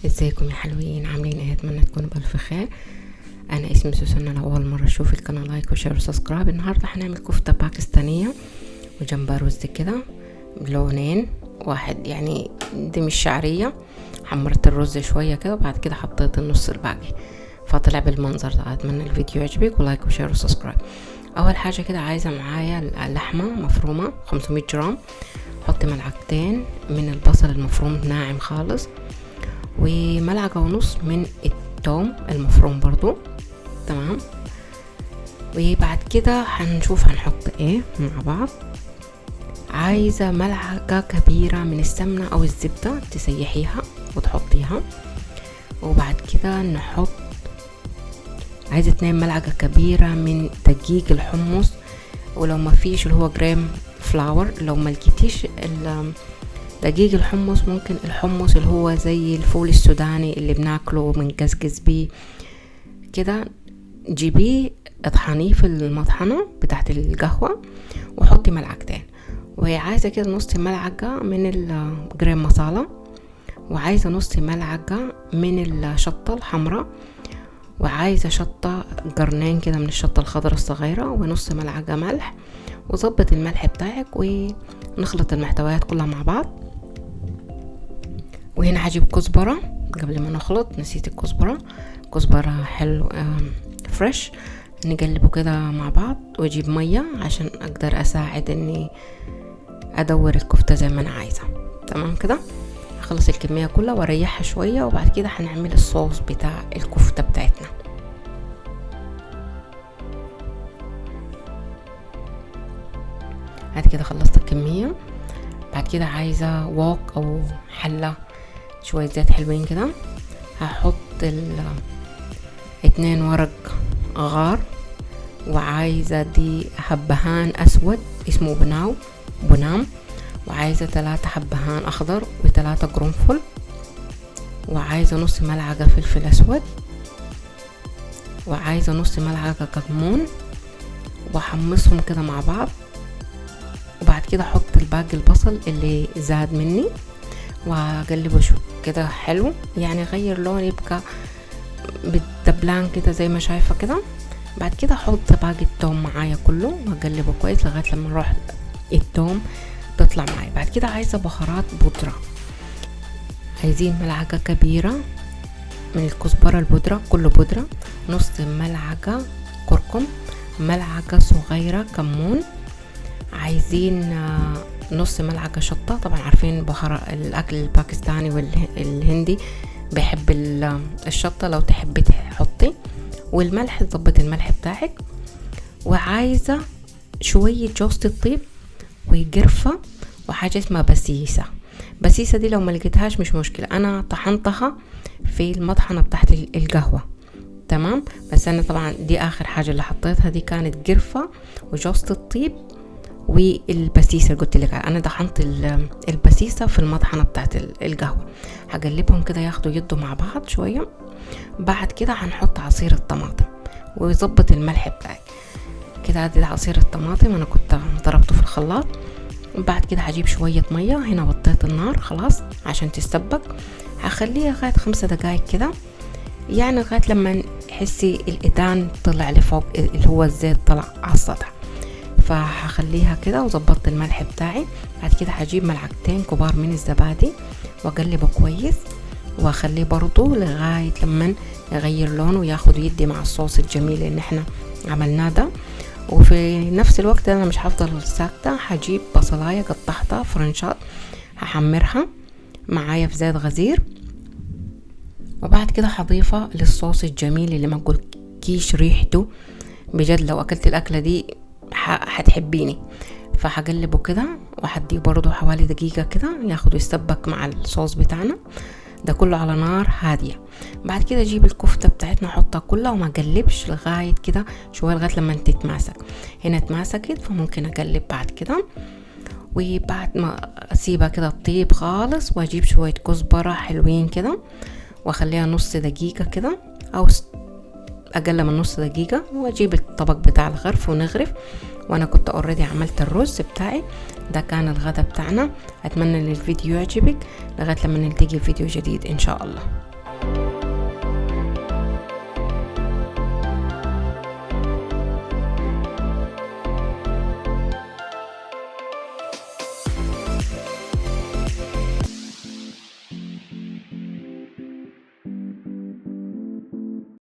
ازيكم يا حلوين، عاملين ايه؟ اتمنى تكونوا بالف خير. انا اسمي سوسنة، لو اول مرة تشوفي القناة like و share و subscribe. النهارده هنعمل كفته باكستانيه وجنبها رز كده بلونين، واحد يعني دي مش شعرية. حمرت الرز شوية كده وبعد كده حطيت النص الباقي فطلع بالمنظر ده. اتمنى الفيديو يعجبك و like و share و subscribe. اول حاجة كده عايزه معايا اللحمة مفرومه 500 جرام، حطي ملعقتين من البصل المفروم ناعم خالص، وملعقه ونص من الثوم المفروم برضو، تمام. وبعد كده هنشوف هنحط ايه مع بعض. عايزه ملعقة كبيرة من السمنة او الزبدة تسيحيها وتحطيها. وبعد كده نحط، عايزه 2 ملعقة كبيرة من دقيق الحمص، ولو ما فيش اللي هو gram flour، لو ما لقيتيش دقيق الحمص ممكن الحمص اللي هو زي الفول السوداني اللي بناكله وبنقزقز بيه كده، جيبيه اطحنيه في المطحنه بتاعت القهوة وحطي ملعقتين. وعايزه كده نص ملعقة من الجرام مصالة، وعايزه نص ملعقة من الشطه الحمراء، وعايزه شطه قرنين كده من الشطه الخضراء الصغيرة، ونص ملعقة ملح. وظبط الملح بتاعك ونخلط المحتويات كلها مع بعض. وهنا هجيب كزبره قبل ما نخلط، نسيت الكزبره، كزبره حلو فريش، نقلبه كده مع بعض. واجيب مية عشان اقدر اساعد اني ادور الكفتة زي ما انا عايزه، تمام كده. اخلص الكمية كلها واريحها شوية، وبعد كده هنعمل الصوص بتاع الكفتة بتاعتنا. بعد كده خلصت الكمية. بعد كده عايزه wok او حله شوية زيت حلوين كده. هحط 2 ورق غار، وعايزه دي حبهان اسود اسمه بنام، وعايزه 3 حبهان اخضر و3 قرنفل، وعايزه نص ملعقة فلفل اسود، وعايزه نص ملعقة كمون، واحمصهم كده مع بعض. وبعد كده احط الباقي البصل اللي زاد مني واقلبه شو كده حلو، يعني غير لون يبقى بالدبلان كده زي ما شايفه كده. بعد كده احط باقي التوم معايا كله واقلبه كويس لغاية لما نروح التوم تطلع معايا. بعد كده عايزه بهارات بودره، عايزين ملعقة كبيرة من الكزبره البودره، كله بودره، نص ملعقة كركم، ملعقة صغيرة كمون، عايزين نص ملعقة شطه. طبعا عارفين بهار الاكل الباكستاني والهندي بيحب الشطه، لو تحبي تحطي. والملح تظبط الملح بتاعك. وعايزه شوية جوزة الطيب وقرفه وحاجه اسمها بسيسه. بسيسه دي لو ما لقيتهاش مش مشكلة، انا طحنتها في المطحنه بتاعت القهوة، تمام. بس انا طبعا دي اخر حاجة اللي حطيتها، دي كانت قرفه وجوزة الطيب والبسيسه اللي قلت لك، انا طحنت البسيسه في المطحنه بتاعت القهوة. هقلبهم كده ياخدوا يدوا مع بعض شوية. بعد كده هنحط عصير الطماطم ويظبط الملح بتاعك كده. ادي عصير الطماطم انا كنت ضربته في الخلاط. بعد كده هجيب شوية مية، هنا وطيت النار خلاص عشان تستبك، هخليها لغاية 5 دقايق كده، يعني لغاية لما تحسي الاتان طلع لفوق اللي هو الزيت طلع على السطح، فهخليها كده. وظبطت الملح بتاعي. بعد كده هجيب ملعقتين كبار من الزبادي واقلبه كويس واخليه برضو لغاية لما يغير لونه وياخد يدي مع الصوص الجميل اللي احنا عملناه ده. وفي نفس الوقت انا مش هفضل ساكته، هجيب بصلايه قطعتها فرنشات هحمرها معايا في زيت غزير، وبعد كده هضيفها للصوص الجميل اللي ما اقولكيش ريحته بجد، لو اكلت الاكلة دي هتحبيني. فهقلبه كده وهديه برضو حوالي دقيقة كده ياخد ويستبك مع الصوص بتاعنا ده كله على نار هادية. بعد كده اجيب الكفتة بتاعتنا احطها كلها وما اقلبش لغاية كده شوية لغاية لما تتماسك. هنا اتماسكت فممكن اقلب بعد كده. وبعد ما اسيبها كده تطيب خالص، واجيب شوية كزبرة حلوين كده واخليها نص دقيقة كده او اقل من نص دقيقة، واجيب الطبق بتاع الغرف ونغرف. وانا كنت already عملت الرز بتاعي. ده كان الغدا بتاعنا. اتمنى ان الفيديو يعجبك. لغاية لما نلتقي في فيديو جديد ان شاء الله.